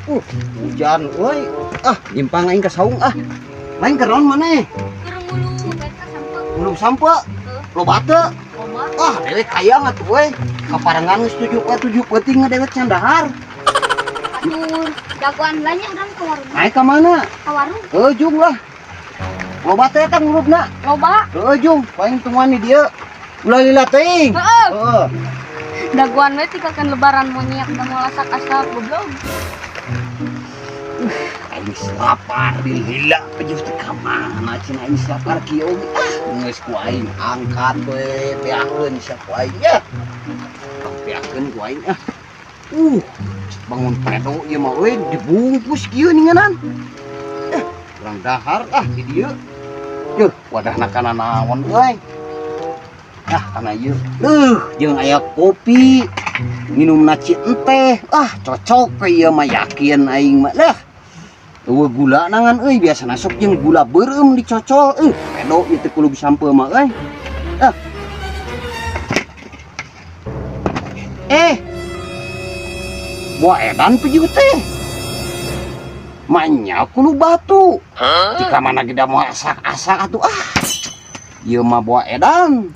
Hujan euy. Ah, nyimpang aing ka saung ah. Lain keur naon maneh? Keur ngulung eta sampeu. Ngulung sampeu. Loba teu? Loba. Ah, dewek kaya atuh euy. Kaparengan geus 7 poe 7 peuting dewek can dahar. Atuh, jagoan lah nya urang ka warung. Naik ka mana? Ka warung. Heuh jung lah. Loba teh eta ngurupna. Loba. Heuh jung, paling tungguan di dieu. Ulah lila teuing. Heeh. Heeh. Dagoan we tikakan lebaran monyet da moal asak-asak goblok. Aing lapar di lila pejuh teh ka mana cenah aing lapar kieu oge. Ah, geus ku aing angkat we beakeun sia ku aing ya. Beakeun ku aing ah. Bangun predo ieu mah euy dibungkus kieu ninganan. Eh, urang dahar ah di dieu. Yuh, wadahna kana naon euy. Ah, kana ieu. Jeung aya kopi. Minum ci enteh. Ah, cocok ke ieu mah yakin aing mah lah. Eueuh gula nangan euy biasana sok jeung gula beureum dicocol euy. Pedo ieu teh kulub sampeu mah euy. Ah. Eh. Buah edan pijieu teh. Manya kulu batu. Jika mana kita mau asak-asak atuh ah. Ieu mah buah edan.